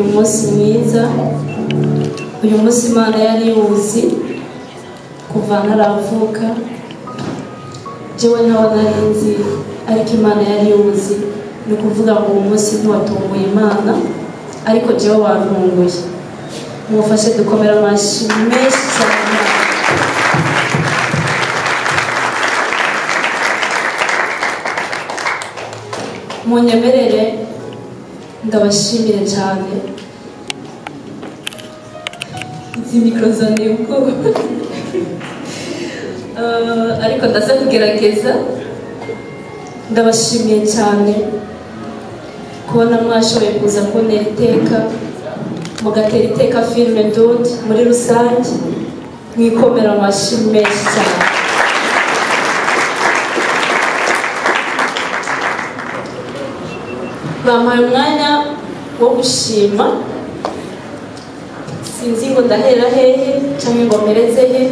Umunsi mwiza, uyu munsi Imana yari yuzi kuva ntaravuka. Jewe ntawe nari nzi, ariko Imana yari yuzi. Ni ukuvuga ngo uwo munsi ntiwatunguye Imana, ariko jewe wantunguye. Mufashe dukomera amashyi menshi cyane. Munyemerere ndabashimire cyane. Izi mikoro zanteye ubwoba, ariko ndaza kugerageza. Ndabashimiye cyane kubona mwashoboye kuza kuntera iteka, mugatera iteka filime Ndundi muri rusange, mwikomera amashyi menshi cyane. Bampaye umwanya wo gushima, sinzi ngo ndahera hehe cyangwa ngo mpereze he,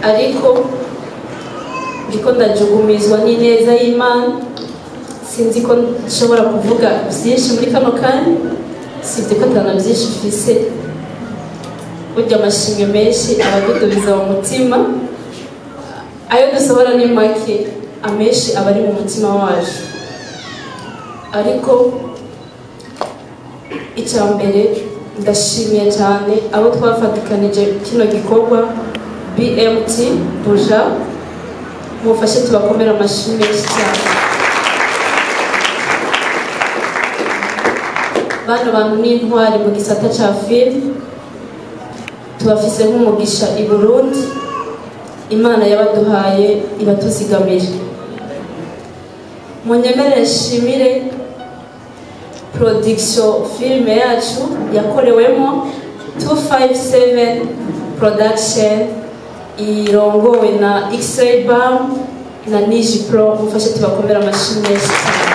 ariko ndiko ndajugumizwa n'ineza y'Imana. Sinzi ko nshobora kuvuga byinshi muri kano kanya, sibye ko atana byinshi mfise. Burya amashimwe menshi abadudubiza mu mutima, ayo dusohora ni make, amenshi aba ari mu mutima wacu. Ariko icya mbere ndashimiye cyane abo twafatikanije kino gikorwa, BMT Buja, mufashe tubakomere amashyi menshi cyane. Bano bantu ni intwari mu gisata cya filime, tubafise nk'umugisha i Burundi. Imana yabaduhaye ibatuzigamire. Munyemerere nshimire production filime yacu yakorewemo 257 Production, irongowe na X-Ray Bam na Niji Pro. Mufashe tubakomere amashyi menshi cyane.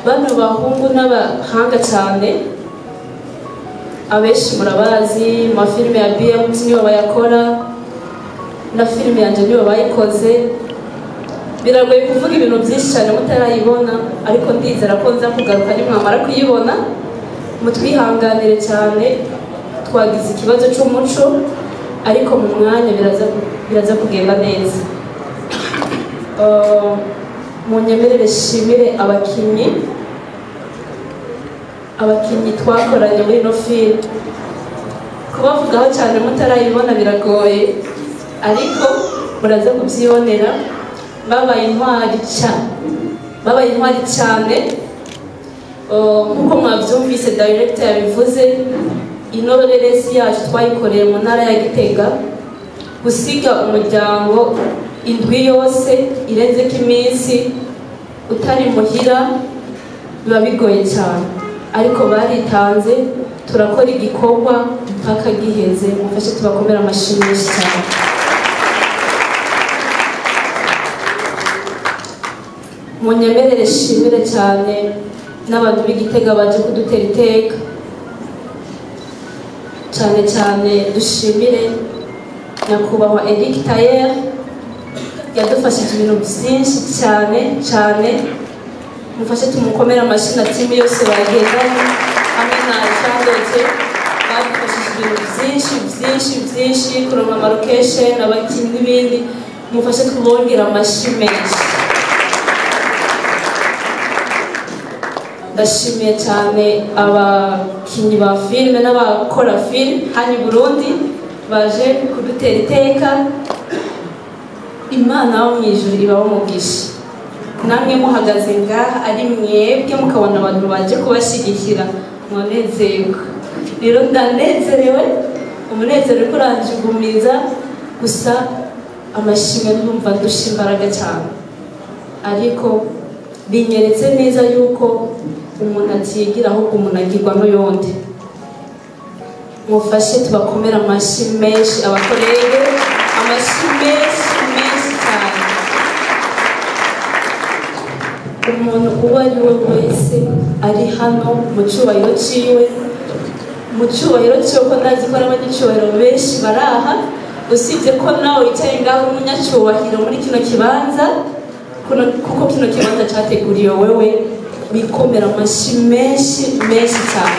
Bano bahungu n'abahanga cyane, abenshi murabazi mu mafilime ya BMT nibo bayakora, na filime yanjye nibo bayikoze. Biragoye kuvuga ibintu byinshi cyane mutarayibona, ariko ndizera ko nza kugaruka nimwamara kuyibona. Mutwihanganire cyane, twagize ikibazo cy'umuco, ariko mu mwanya biraza kugenda neza. Munyemerere shimire abakinnyi twakoranye muri ino filime. Kubavugaho cyane mutarayibona biragoye, ariko muraza kubyibonera. Babaye intwari cyane, babaye intwari cyane. Nkuko mwabyumvise director yabivuze, ino reresi yacu twayikoreye mu ntara ya Gitega. Gusiga umuryango indwi yose irenzeko iminsi utari muhira biba bigoye cyane, ariko baritanze, turakora igikorwa mpaka giheze. Mufashe tubakomere amashyi menshi cyane. Munyemerere shimire cyane n'abantu b'Igitega baje kudutera iteka, cyane cyane dushimire nyakubahwa Eric Tayer, yadufashije ibintu byinshi cyane cyane. Mufashe tumukomere amashyi na timu yose bagendanye hamwe na Chandote, badufashije ibintu byinshi byinshi byinshi, kuronka ama location, abakinnyi n'ibindi. Mufashe tubongere amashyi menshi. Ndashimiye cyane abakinnyi ba filime n'abakora filime hano i Burundi baje kudutera iteka. Imana yo mu ijuru ibahe umugisha. Namwe muhagaze ngaha ari mwebwe, mukabona abantu baje kubashyigikira, mwanezerwa. Rero ndanezerewe, umunezero uriko uranjugumiza, gusa amashimwe ndumva ndusha imbaraga cyane, ariko binyeretse neza yuko umuntu atigira ahubwo umuntu agirwa n'uyundi. Mufashe tubakomere amashyi menshi abakorege, amashyi menshi menshi cyane. Umuntu uwo ari we wese ari hano mu cyubahiro ciwe, mu cyubahiro ciwe, ko ndazi ko ari abanyacyubahiro benshi baraha, usibye ko nawe wicaye ngaho uri umunyacyubahiro muri kino kibanza. Kuko kino kibanza cyateguriwe wewe, wikomera amashyi menshi menshi cyane.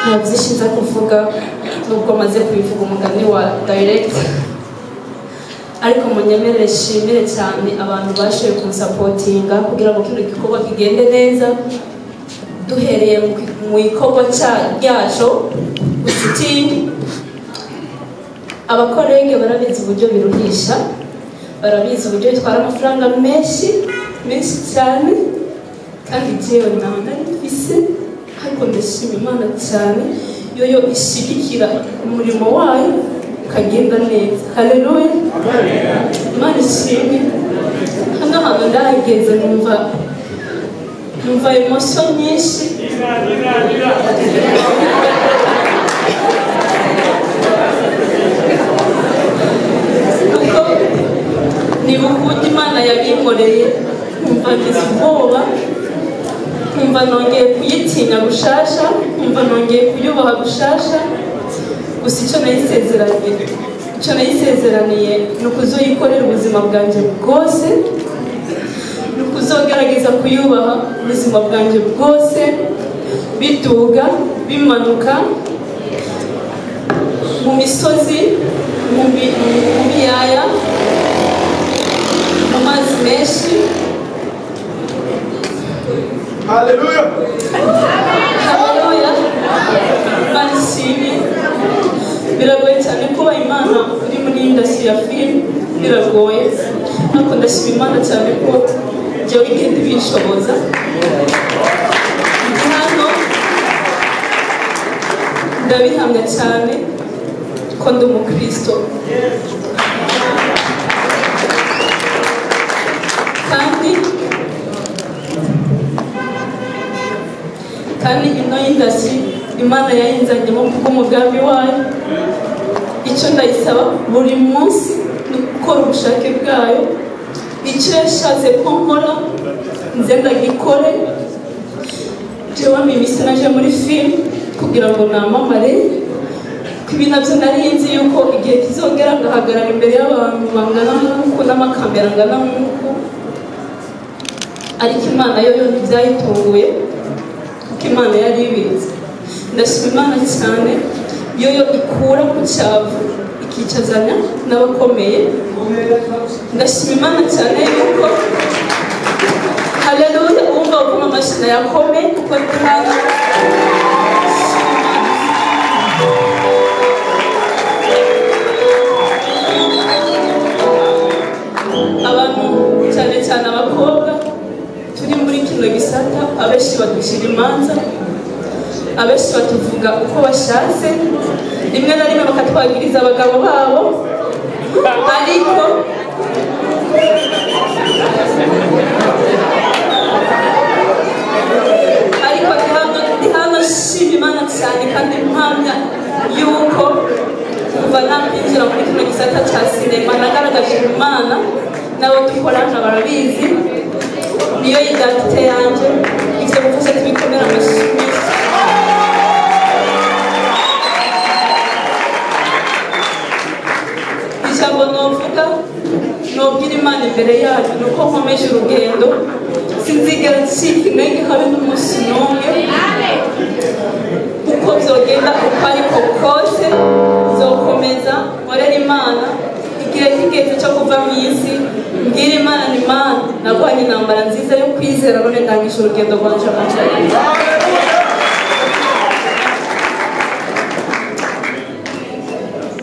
Nta byinshi nza kuvuga nubwo maze kubivuga umugani wa direct, ariko munyemerere nshimire cyane abantu bashoboye kunsapotinga kugira ngo kino gikorwa kigende neza, duhereye mu gikorwa ryaco shooting. Abakorege barabizi uburyo biruhisha, barabizi uburyo bitwara amafaranga menshi menshi cyane, kandi jewe ntawe nari mfise, ariko ndashima Imana cyane yoyo ishigikira umurimo wayo ukagenda neza. Haleluya, Imana ishimwe. Hano hantu ndahageze numva emotion nyinshi. Kuko nibuka uburyo Imana yabinkoreye, nkumva ngize ubwoba, nkumva nongeye kuyitinya gushasha, nkumva nongeye kuyubaha gushasha. Gusa icyo nayisezeraniye ni ukuzoyikorera ubuzima bwanjye bwose, ni ukuzogerageza kuyubaha ubuzima bwanjye bwose, biduga bimanuka, mu misozi, mu biyaya, mu mazi menshi. Haleluya, haleluya, Imana ishimwe. Biragoye cyane kuba Imana uri muri industry ya film, biragoye, ariko ndashima Imana cyane ko jewe igenda ibinshoboza. Hano ndabihamya cyane ko ndi umukristo, kandi ino industry Imana yayinzanyemo kubw'umugambi wayo. Icyo ndayisaba buri munsi ni gukora ubushake bwayo, icyo yashatse ko nkora nze ndagikore. Jewe mimisi naje muri film kugira ngo namamare, ko ibi nabyo nari nzi yuko igihe kizongera ngahagarara imbere y'abantu bangana nk'uku n'amakamera angana nk'uku, ariko Imana yo ntibyayitunguye kuko Imana yari ibizi. Ndashima Imana cyane yoyo ikura ku cyavu ikicazanya n'abakomeye. Ndashima Imana cyane yuko haleluya, umva uko amashyi yakome kuko hano. Abantu cyane cyane abakobwa turi muri kino gisata, abenshi baducira imanza, abenshi batuvuga uko bashatse, rimwe na rimwe bakatwagiriza abagabo babo, ariko ndi hano nshima Imana cyane kandi mpamya yuko kuva nakwinjira muri kino gisata cya sinema nagaragaje Imana, n'abo dukorana barabizi, niyo identite yanjye. Ivyo gufasha tubikomera amashyi menshi. Ijambo novuga nobwira Imana imbere yacu ni uko nkomeje urugendo, sinzigera ncika intege habe n'umunsi n'umwe. Uko byogenda uko ariko kose nzokomeza nkorera Imana. Igihe kigeze cyo kuva mu isi mbwira Imana ni Imana narwanye intambara nziza yo kwizera, none ndangije urugendo rwanje amajyambere.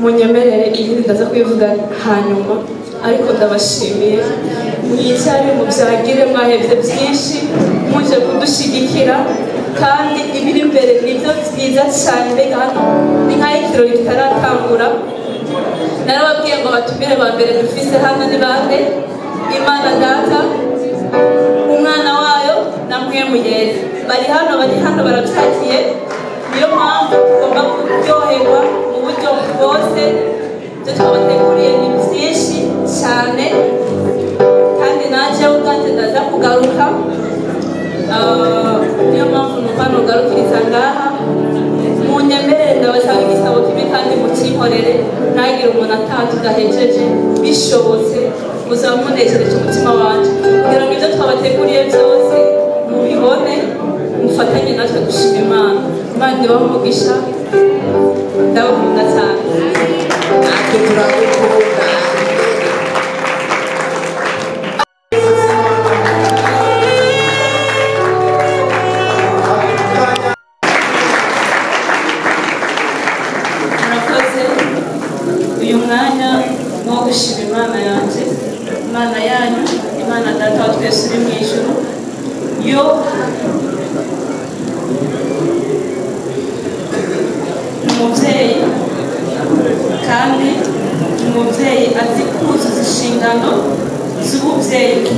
Munyemerere ibindi ndaza kubivuga hanyuma, ariko ndabashimiye mwicare mubyagire, mwahebye byinshi muje kudushigikira, kandi ibiri imbere nibyo byiza cyane. Mbega hano ni nk'aho ikirori kitaratangura. Narababwiye ngo batumire ba mbere dufise hano ni bande? Imana Data, umwana wayo na Mpwemu Yera. Bari hano barabyakiye. Niyo mpamvu tugomba kuryoherwa mu buryo bwose. Ibyo twabateguriye ni byinshi cyane, kandi nanjye ubwanjye ndaza kugaruka. Niyo mpamvu numva nugarukiriza ngaha. Munyemerere ndabasaba igisabo kimwe kandi mukinkorere, ntagire ntihagire umuntu ataha tudahejeje. Bishobotse muzaba munezereje umutima wanje kugira ngo ibyo twabateguriye byose mubibone, mufatanye natwe gushima Imana. Imana ibahe umugisha, ndabakunda cyane. Natwe turagukunda. Murakoze. Uyu mwanya ni uwo gushima Imana yanjye, Imana yanyu, Imana Data wa twese uri mu ijuru, yo ni umubyeyi, kandi ni umubyeyi azi kuzuza inshingano z'ububyeyi ku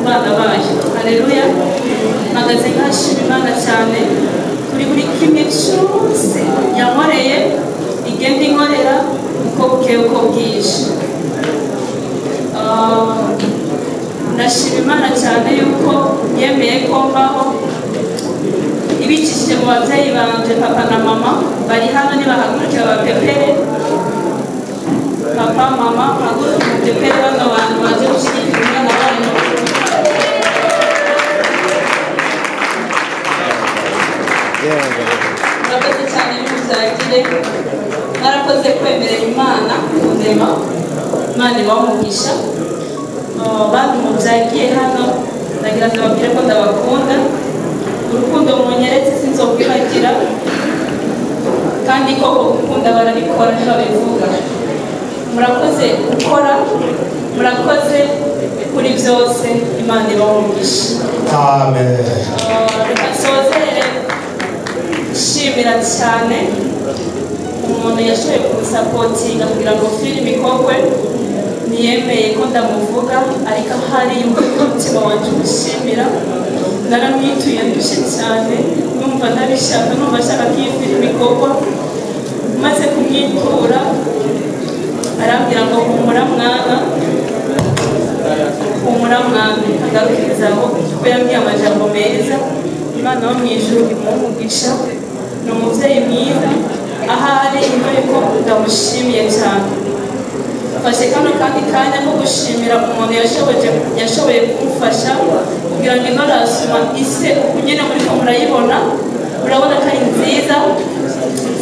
bana bayo. Haleluya. Mpagaze nkashima Imana cyane kuri buri kimwe cyose yankoreye, igenda inkorera uko bukeye uko bwije. Ndashima Imana cyane yuko yemeye ko mbaho ibicishije mu babyeyi banje, papa na mama bari hano, nibahagurukira bapepere. Papa, mama, muhaguruke mupepere bano bantu baje gushyigikira umwana wanyu. Murakoze cyane, nimubyagire. Mwarakoze kwemerera Imana kundema, Imana ibahe umugisha. Bantu mubyagiye hano, ndagira ngo mbabwire ko ndabakunda. Urukundo munyeretse sinzokwibagira, kandi koko gukunda barabikora ntibabivuga. Murakoze gukora, murakoze kuri byose, Imana ibahe umugisha. Amen. Reka nsozere nshimira cyane umuntu yashoboye kunsapotinga kugira ngo filime ikorwe. Ntiyemeye ko ndamuvuga, ariko ahari yumva ko umutima wanjye umushimira. Naramwituye ndushye cyane, numva ntabishaka, numva ashaka ko iyi filime ikorwa. Maze kumwitura arambwira ngo humura mwana, humura mwana, agarukirizaho kuko yambwiye amajambo meza. Imana yo mu ijuru imuhe umugisha, ni umubyeyi mwiza ahari, yumva yuko ndamushimiye cyane. Mfashe kano kandi kanya ko gushimira umuntu yashoboye kumfasha kugira ngo ino rasuma ise uku nyine muriko murayibona. Murabona ko ari nziza,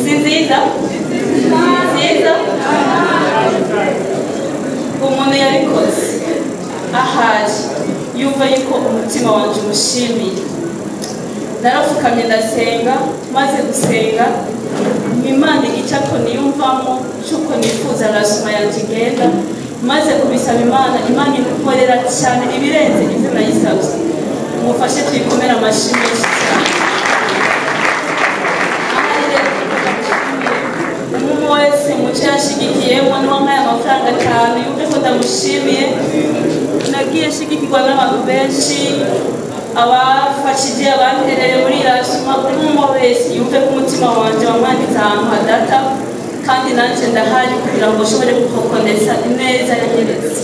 si nziza? Nziza. Umuntu yabikoze ahari yumva yuko umutima wanjye umushimiye. Narapfukamye ndasenga, maze gusenga Imana icako niyumvamo cy'uko nifuza rasuma yanjye igenda. Maze kubisaba Imana, Imana inkorera cyane ibirenze ibyo nayisabye. Mufashe tuyikomere amashyi menshi cyane. Ahari rero umuntu wese muco yashigikiyemo n'uwampaye amafaranga 5, yumve ko ndamushimiye. Nagiye nshigikirwa n'abantu benshi, abafashije, abantereye muri rasuma. Umwe wese yumve ko umutima wanjye wamwanditse ahantu hadata, kandi nanjye ndahari kugira ngo ushobore gukokonesa ineza yanyeretse.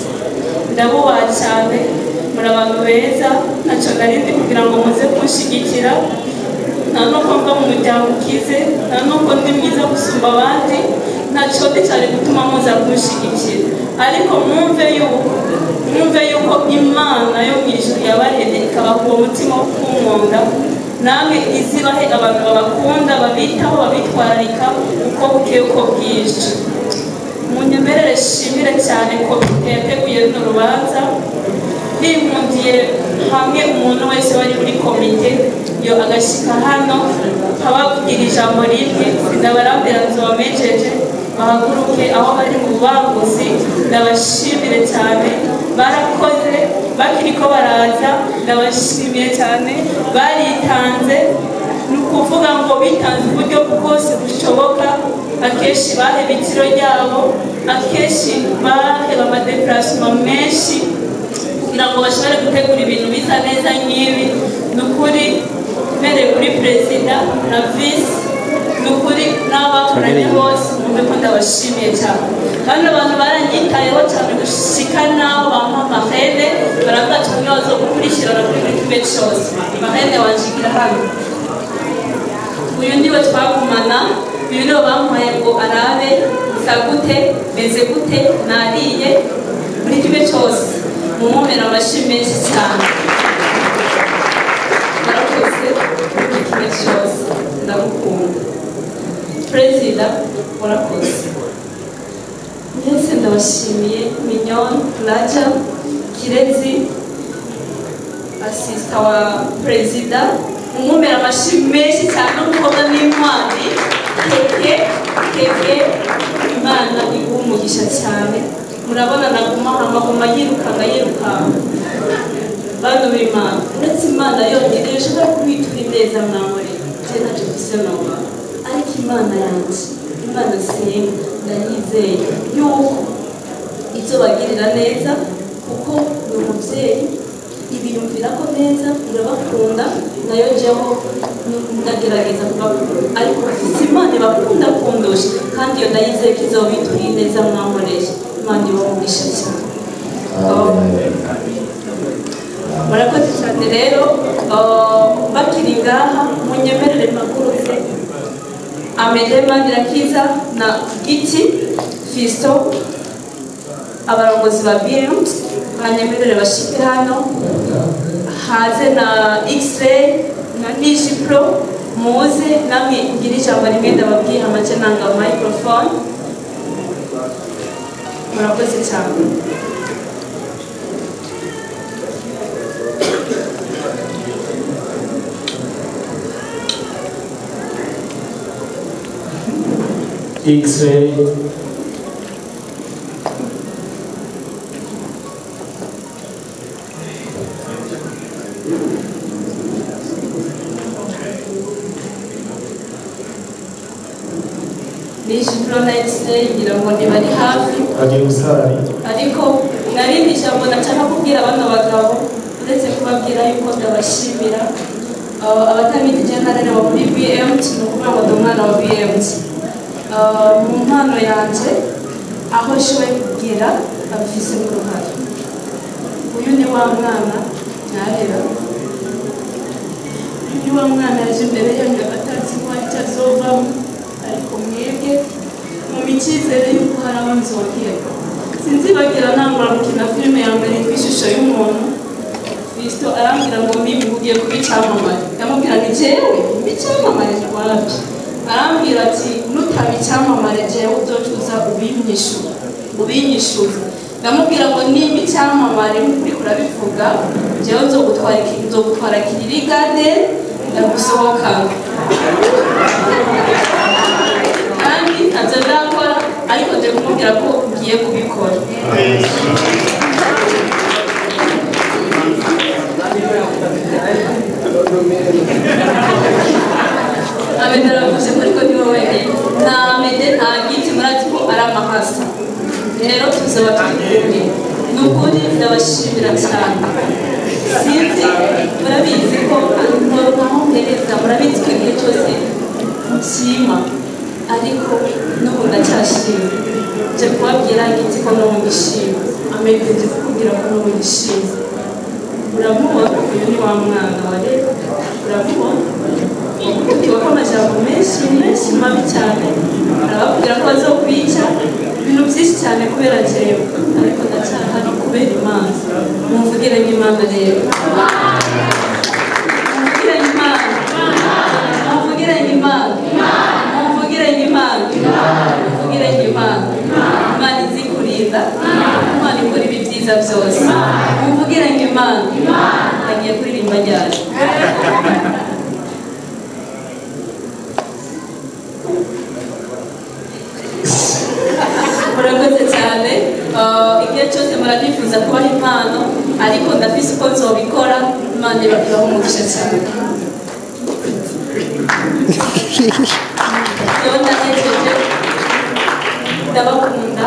Ndabubaha cyane, muri abantu beza, ntacyo narindi kugira ngo muze kunshigikira. Nta nuko mva mu muryango ukize, nta nuko ndi mwiza gusumba abandi, ntacyo ndi cyane gutuma muza kunshigikira, ariko mwumve yuko Imana yo mu ijuru yabaremye ikabaha uwo mutima wo kunkunda, namwe izibahe abantu babakunda, babitaho, babitwararika uko bukeye uko bwije. Munyemerere shimire cyane komite yateguye runo rubanza. Bimpundiye hamwe umuntu wese wari muri komite yo agashika hano nkababwira ijambo rimwe, ndabarambira nzobamejeje bahaguruke aho bari mu bubanguzi. Ndabashimire cyane, barakoze bakiriko baraza, ndabashimiye cyane, baritanze. Ni ukuvuga ngo bitanze uburyo bwose bushoboka. Akenshi baheba itiro ryabo, akenshi baheba amadeparasima menshi kugira ngo bashobore gutegura ibintu bisa neza nk'ibi. Ni ukuri mbereye kuri perezida na visi, ni ukuri n'abakoranye bose, mwumve ko ndabashimiye cyane. Kandi abantu baranyitayeho cyane gushika n'aho bampa amahene, baravuga ati umwe bazogukurikirana kuri buri kimwe cyose. Mahene wanshigira hano, uyu niwe twagumana, uyu niwe bamuhaye ngo arabe Nsa gute, meze gute, nariye, buri kimwe cyose. Mumumera amashyi menshi cyane. Narakoze buri kimwe cyose, ndagukunda. Perezida, warakoze. Mwese ndabashimiye. Mignon, Raja, Kirezi, assistant wa perezida, mumumera amashyi menshi cyane. N'umukobwa n'intwari, Keke. Keke, Imana iguha umugisha cyane. Murabona naguma amaguma yirukanka yirukanka. Bantu b'Imana, uretse Imana yonyine ishobora kubitura ineza mwamuri, je ntacyo mfise noba, ariko Imana yanjye, Imana senga, ndayizeye yuko izobagirira neza, kuko ni umubyeyi ibiyumvira ko neza irabakunda. Nayo jeho ndagerageza kubakunda, ariko mfise Imana ibakunda kundusha, kandi iyo ndayizeye ko izobitura ineza mwankoreye. Imana ibamugisha cyane. Murakoze cyane. Rero bakiri ngaha, munyemerere mpagurutse Amede Manirakiza na Giti Fisto, abarongozi ba BMT, banyemerere bashike hano, haze na X-ray na Niji Pro. Muze namwe ngira ijambo rimwe ndababwiye, amace nanga microphone. Murakoze cyane. X-ray. Niji Pro na X-ray ngira ngo ntibari hafi. Agiye gusari. Ariko narindi jambo nashaka kubwira bano bagabo, uretse kubabwira yuko ndabashimira. Abatamiti general wa muri BMT, ni ukuvuga ngo ndi umwana wa BMT. Mu mpano yanjye aho nshoboye kubwira babifisemo uruhare. Uyu ni wa mwana narera, uyu ni wa mwana yaje imbere yanjye atazi ko hari icyo azovamo, ariko mwebwe mu icyizere yuko hari aho nzongera. Sinzibagira nangura gukina filime ya mbere yitwa Ishusho y'Umuntu. Fisito arambwira ngo mbibi, ugiye kuba icyamamare. Ndamubwira ni jewe mba icyamamare rwabyo? Arambwira ati nutaba icyamamare, jewe uzoca uza ubinyishyura ubinyishyuza. Ndamubwira ngo nimba icyamamare uriko urabivuga, jewe nzogutwara Kiriri Garden, ndagusohokana. Kandi ntabyo ndakora, ariko nje kumubwira ko ngiye kubikora. Amede aravuze ko ariko ni wowe nta Amede nta Giti, murazi ko ari amahasa. Rero tuzaba turi kumwe. Ni ukuri ndabashimira cyane. Sinzi, murabizi ko ntaho mpereza, murabizi ko igihe cyose nshima, ariko n'ubu ndacyashima. Nje kubabwira Giti ko n'ubu ngishima. Amede, nje kukubwira ko n'ubu ngishima. Uramubona, uyu ni wa mwana wa rero, uramubona tuba ko amajambo menshi menshi mabi cyane, arababwira ko bazokwica, ibintu byinshi cyane kubera jewe, ariko ndacyahari kubera Imana. Mumvugire n'Imana rero, mumvugire n'Imana, mumvugire n'Imana, mumvugire n'Imana, mumvugire n'Imana. Imana izi kurinda, Imana ikora ibi byiza byose. Mumvugire n'Imana. Agiye kuririmba ryari? Murakoze cyane. Igihe cyose muranifuza kubaha impano, ariko ndafise uko nzobikora. Imana ibaha umugisha cyane. Rero ndahejeje, ndabakunda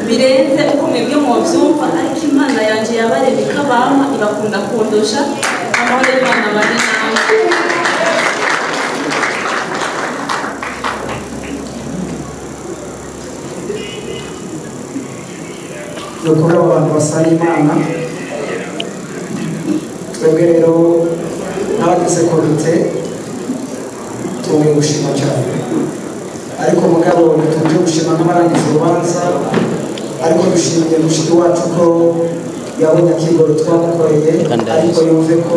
birenze uko mwebwe mubyumva, ariko Imana yanjye yabaremye ikabampa ibakunda kundusha. Amahoro y'Imana abane namwe. Ni ukuri abo bantu basa n'Imana. Twebwe rero n'abagize komite tugiye gushima cyane. Ariko mugabo ntituje gushima nk'abarangiza urubanza, ariko dushimiye mushiki wacu ko yabonye akigoro twamukoreye, ariko yumve ko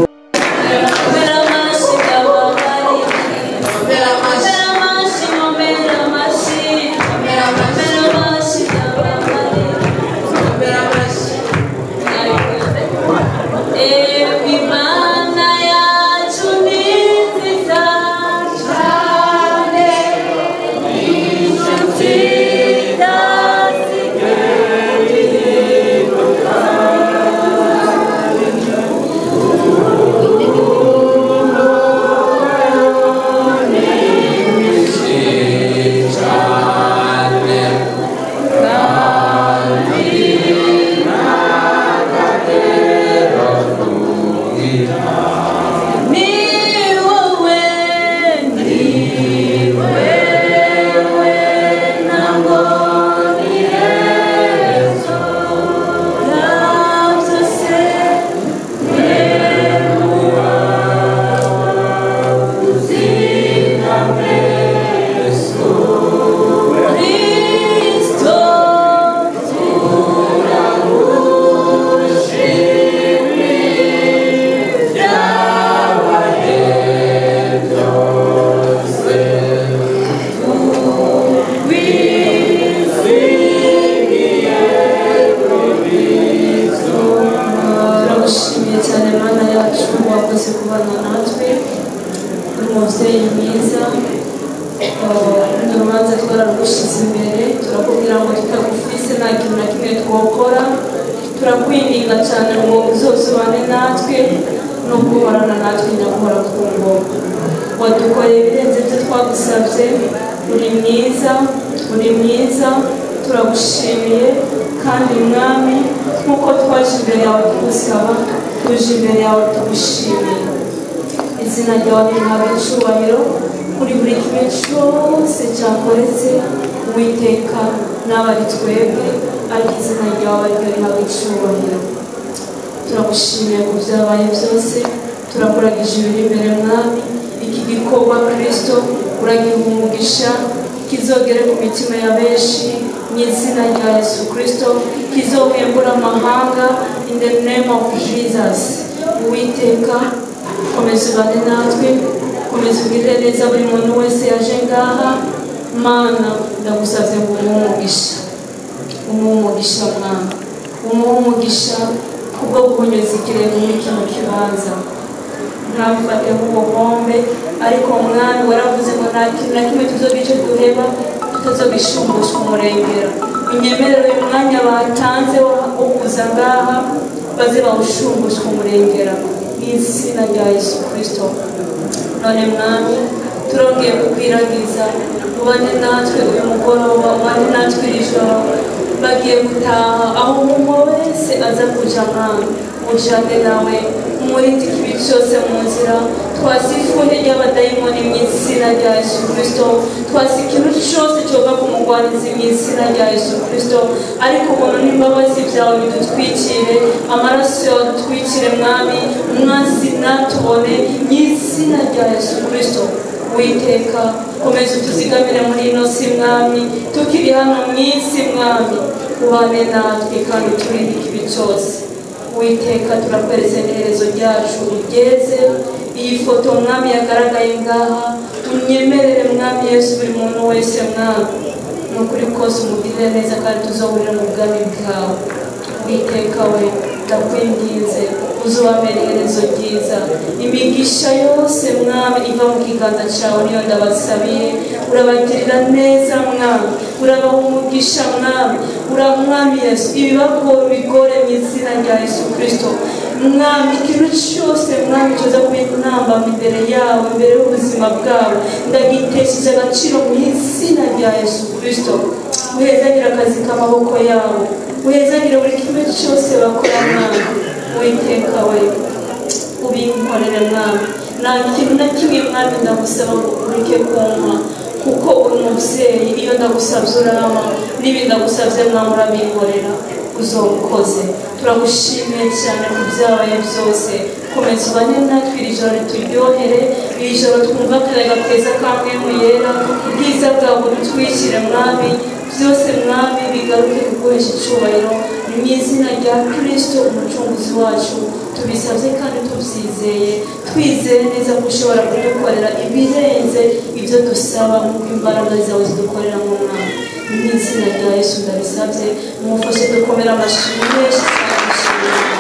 Turagushimiye cyane ku byabaye byose. Komeza ubane natwe iri joro rituryohere, iri joro twumva akayaga keza ka Mpwemu Yera, ubwiza bwawe budutwikire Mwami, byose Mwami bigaruke kuguhesha icubahiro. Ni mu izina rya Kristo umucunguzi wacu tubisabye kandi tubyizeye, twizeye neza ko ushobora kudukorera ibirenze ibyo dusaba nk'uko imbaraga zawe zidukorera mu Mwami. Ni mu izina rya Yesu ndabisabye, mumufashe dukomere amashyi menshi cyane.